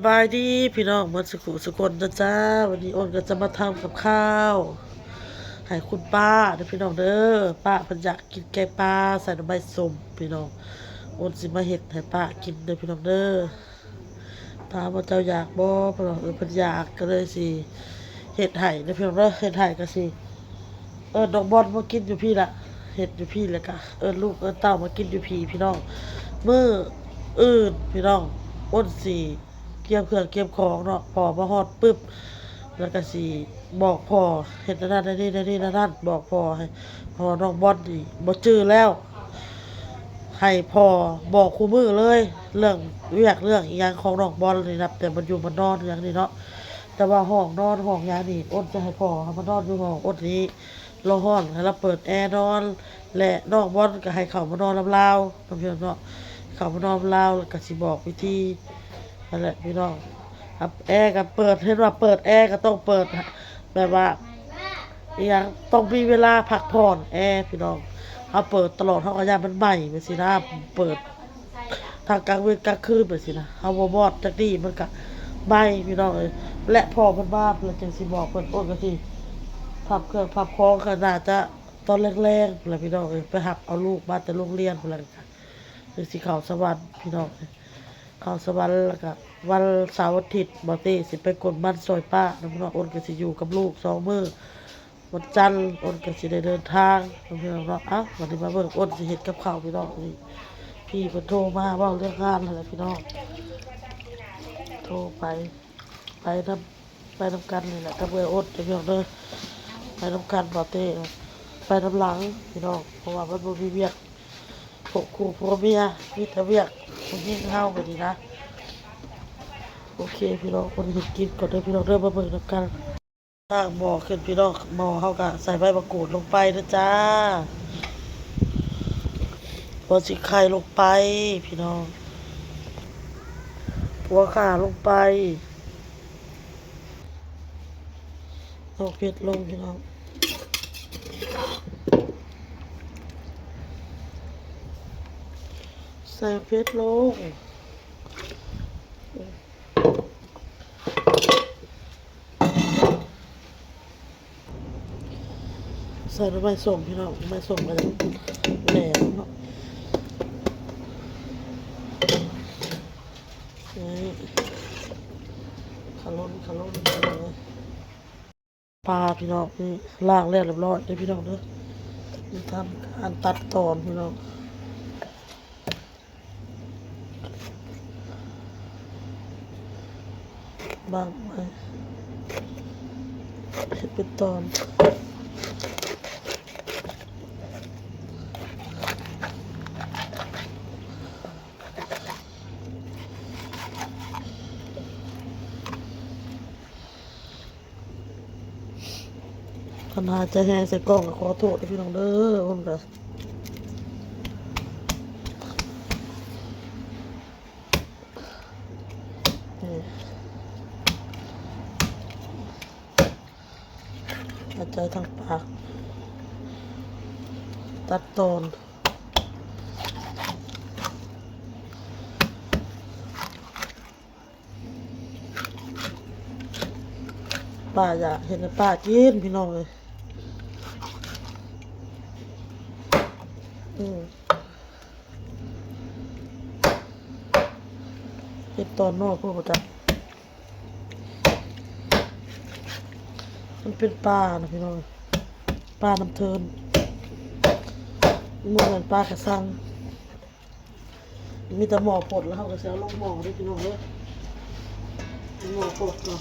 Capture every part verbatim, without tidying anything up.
สบายดีพี่น้องหมดสุขุสุคนนะจ๊ะ วันนี้อ้นก็จะมาทำกับข้าวให้คุณป้านะพี่น้องเด้อ ป้าเพิ่นอยากกินแกงปลาใส่หน่อไม้ส้มพี่น้อง อ้นสิมาเฮ็ดให้ป้ากินเด้อพี่น้องเด้อ ถามว่าเจ้าอยากบ่ เพิ่นว่าเออเพิ่นอยาก ก็เลยสิเฮ็ดให้นะพี่น้องเด้อ เฮ็ดให้ก็สิ เอิ้นน้องบอลมากินอยู่พี้ละ เฮ็ดอยู่พี้ แล้วก็เอิ้นลูกเอิ้นเต้ามากินอยู่พี้พี่น้อง มื้ออื่นพี่น้อง อ้นสิเก็บเครื่องเก็บของเนาะ พ่อมาฮอดปึ๊บ แล้วก็สิบอกพ่อ เฮ็ดอันนั้นอันนี้อันนี้อันนั้น บอกพ่อให้ พ่อน้องบอลนี่บ่จื้อแล้ว ให้พ่อบอกคู่มื้อเลย เรื่องเวียกเรื่องอิหยังของน้องบอลนี่ นับแต่มันอยู่มันนอนอย่างนี้เนาะ แต่ว่าห้องนอนห้องหยังนี่ อ้นจะให้พ่อให้มันนอนอยู่ห้องอ้นนี้ ลาฮ้อนให้ลาเปิดแอร์นอน และน้องบอลก็ให้เข้ามานอนนำลาวนำพี่น้องเนาะ เข้ามานอนนำลาว แล้วก็สิบอกวิธีนั่นแหละพี่น้อง ครับ แอร์ก็เปิด เห็นว่าเปิดแอร์ก็ต้องเปิด แบบว่า อิหยัง ต้องมีเวลาพักผ่อน แอร์พี่น้อง เฮาเปิดตลอด เฮาก็ย้านมันไหม้ไปซี้นะ เปิด ทางกลางเว็นกลางคืนไปซี้นะ เฮาบ่มอดจักดีมันก็ไหม้พี่น้องเอ้ย และพ่อเพิ่นมาเพิ่นจั่งสิบอก เพิ่นอ้นก็สิพับเครื่องพับของ ก็น่าจะตอนแลงๆพู้นล่ะพี่น้องเอ้ย ไปรับเอาลูกมาแต่โรงเรียนพู้นล่ะ จั่งสิเข้าสวรรค์พี่น้องเอ้ย เข้าสวรรค์ แล้วก็วันเสาร์อาทิตย์บ่าวเต้สิไปกวนมันซอยป้านำพี่น้อง อ้นก็สิอยู่กับลูกสองมื้อ วันจันทร์อ้นก็สิได้เดินทางนำพี่น้องเนาะ เอ้า วันนี้มาเบิ่งอ้นสิเฮ็ดกับข้าวพี่น้อง นี่ พี่เพิ่นโทรมาเว้าเรื่องงานนั่นแหละพี่น้อง โทรไป ไปนำ ไปนำกันนี่แหละ กับเอื้อยอ้นเด้อพี่น้องเด้อ ไปนำกันบ่าวเต้ ไปนำหลังพี่น้อง เพราะว่ามันบ่มีเวียก พวกคู่ผัวเมีย มีแต่เวียกผู้หญิงเฮาบัดนี้นะ โอเคพี่น้อง อ้นเฮ็ดกินก่อนเด้อพี่น้องเด้อ มาเบิ่งนำกัน ตั้งหม้อขึ้นพี่น้อง หม้อเฮาก็ใส่ใบมะกรูดลงไปนะจ้า หัวสิไข่ลงไปพี่น้อง หัวข่าลงไป เอาเผ็ดลงพี่น้อง ใส่เผ็ดลง ใส่หน่อไม้ส้มพี่น้อง หน่อไม้ส้มก็จะแหลมเนาะ นี่ ขะล้น ขะล้น ขะล้น ปลาพี่น้อง นี่ล้างแล้วเรียบร้อยเด้อพี่น้องเด้อ นี่ทำการตัดตอนพี่น้อง บางไว้ เฮ็ดเป็นตอน คันหายใจแฮงใส่กล้องก็ขอโทษเด้อพี่น้องเด้อ อ้นก็ นี่ หายใจทางปาก ตัดตอน ป้าอยากเฮ็ดให้ป้ากินพี่น้องเอ้ย อืม เฮ็ดตอนนอกพวกประจัก มันเป็นปลานะพี่น้อง ปลาน้ำเทิน บ่แม่นปลากระชัง มีแต่หม้อปดแล้ว เฮาก็สิเอาลงหม้อเด้อพี่น้องเด้อ หม้อปดเนาะ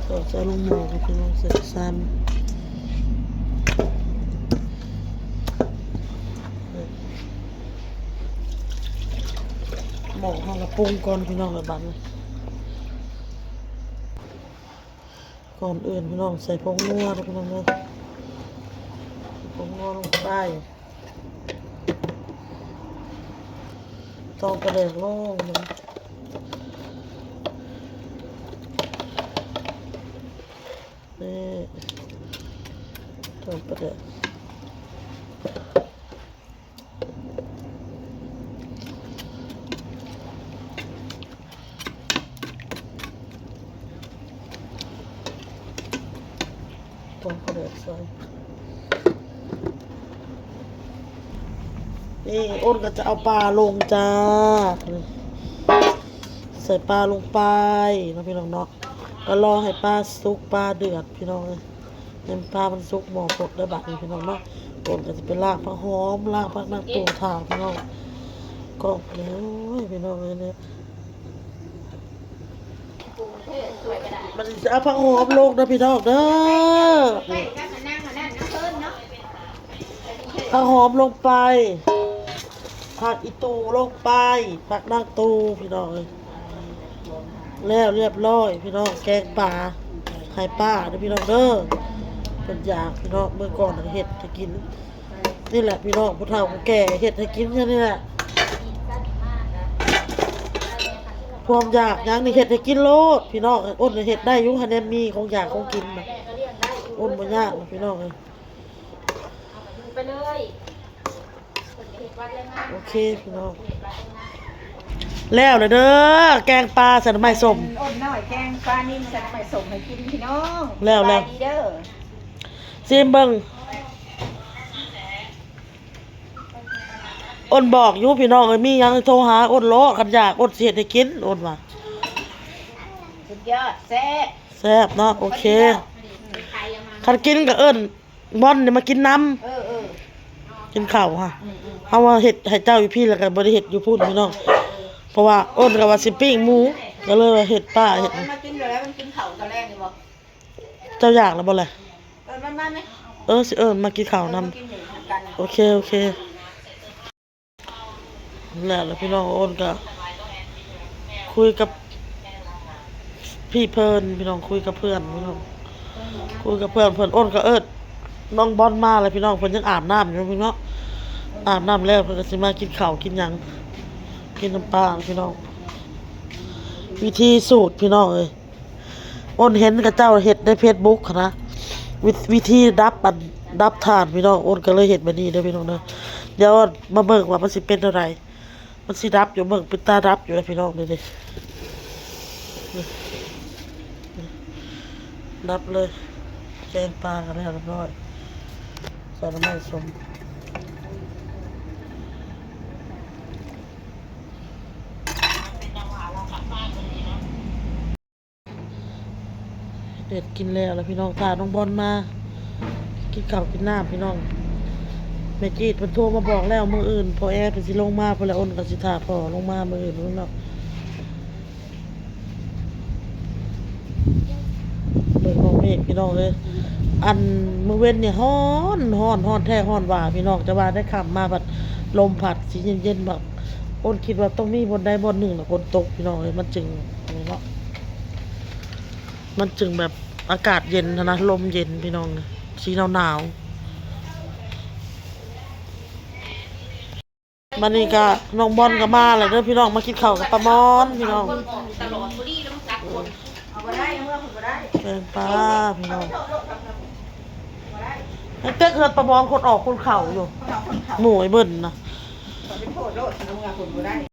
ก็จะเอาลงหม้อเด้อพี่น้อง ใส่ซ้ำ หม้อเฮาก็ปรุงก่อนพี่น้อง ละบัดนี้ ก่อนอื่นพี่น้องใส่ผงนัวเด้อพี่น้องเด้อ ผงนัวลงไป ตองปลาแดกลง นี่ ตองปลาแดก ปลาแดกใส่ นี่อ้นก็จะเอาปลาลงจ้า ใส่ปลาลงไปเนาะพี่น้องเนาะ ก็รอให้ปลาสุกปลาเดือดพี่น้องเอ้ย ให้ปลามันสุกหม้อพดได้บัดนี้พี่น้องเนาะ อ้นก็จะไปล้างผักหอม ล้างผักนางตูถ่าพี่น้อง ก็แล้วพี่น้องเอ้ยเนี่ย มันจะเอาผักหอมลงนะพี่น้องเด้อ ผักหอมลงไป ผักอีตูลงไป ผักนางตูพี่น้องเอ้ย แล้วเรียบร้อยพี่น้อง แกงปลา ให้ป้าเด้อพี่น้องเด้อ เพิ่นอยากพี่น้อง เมื่อก่อนเฮ็ดให้กิน นี่แหละพี่น้อง ผู้เฒ่าผู้แก่เฮ็ดให้กินแค่นี้แหละ ความอยากหยังนี่เฮ็ดให้กินโลด พี่น้อง อ้นเฮ็ดได้อยู่ คะแนนมีของอยากของกินน่ะ อ้นบ่ยากนะพี่น้องเอ้ย ไปเลย โอเคพี่น้อง แล้วเลยเด้อ แกงปลาใส่หน่อไม้ส้ม อ้นน้อยแกงปลานิลใส่หน่อไม้ส้มให้กินพี่น้อง แล้วแล้ว สบายดีเด้อ ซิมเบิ่ง อ้นบอกอยู่พี่น้องเอ้ย มีหยังโทรหาอ้นโลด คันอยากอ้นสิเฮ็ดให้กิน อ้นว่า สุดยอด แซ่บ แซ่บเนาะ โอเค คันกินก็เอิ้นบอนนี่มากินนำ เออเออ กินข้าวค่ะ อืมอืม เฮาว่าเฮ็ดให้เจ้าอยู่พี้ แล้วก็บ่ได้เฮ็ดอยู่พุ้นพี่น้อง เพราะว่าอ้นก็ว่าสิปิ้งหมู ก็เลยว่าเฮ็ดป้าเฮ็ด เอามันมากินแล้ว มันกินข้าวตอนแรกนี่บ่ เจ้าอยากแล้วบ่ล่ะ เออ มันมาไหม เออ สิเอิ้นมากินข้าวนำ เออ มากินอยู่นำกัน โอเค โอเค แล้ว แล้วพี่น้องอ้นก็คุยกับพี่เพิ่น พี่น้อง คุยกับเพื่อนพี่น้อง คุยกับเพื่อน เพิ่น อ้นก็เอิ้นน้องบอนมาแล้วพี่น้อง เพิ่นยังอาบน้ำอยู่พี่น้อง อาบน้ำแล้วเพิ่นก็สิมากินข้าวกินหยัง กินน้ำปลาพี่น้อง วิธีสูตรพี่น้องเอ้ย อ้นเห็นเขาเจ้าเฮ็ดในเฟซบุ๊กหั้นนะ วิ- วิธีดับอันดับถ่านพี่น้อง อ้นก็เลยเฮ็ดแบบนี้เด้อพี่น้องเด้อ เดี๋ยวมาเบิ่งว่ามันสิเป็นเท่าใด มันสิดับอยู่ เบิ่งเป็นตาดับอยู่นะพี่น้อง นี่ดิ ดับเลย แกงปลากันแล้วเรียบร้อย ใส่หน่อไม้ส้ม เฮ็ดกินแล้วล่ะพี่น้อง ถ่าน้องบอนมา กินข้าวกินน้ำพี่น้อง แม่จีดเพิ่นโทรมาบอกแล้ว มื้ออื่นพ่อแอเพิ่นสิลงมา เพิ่นละอ้นก็สิถ่าพ่อลงมามื้ออื่นพู้นเนาะ เบิ่งน้องเมฆพี่น้องเอ้ย อันมื้อเว็นนี่ฮ้อน ฮ้อน ฮ้อนแท้ฮ้อนว่าพี่น้อง แต่ว่าได้ค่ำมาบัดลมพัดสิเย็นๆ แบบ อ้นคิดว่าต้องมีบ่อนใดบ่อนหนึ่งน่ะฝนตกพี่น้องเอ้ย มันจึงนี่เนาะ มันจึงแบบอากาศเย็นหั้นนะ ลมเย็นพี่น้อง สีหนาวๆ บัดนี้ก็น้องบอนก็มาแล้วเด้อพี่น้อง มากินข้าวกับป้ามอนพี่น้อง แกงปลาพี่น้อง ให้เต๊กเฮือนป้ามอนคนออกคนเข้าอยู่ หมู่ไอ้เบิ่นนะ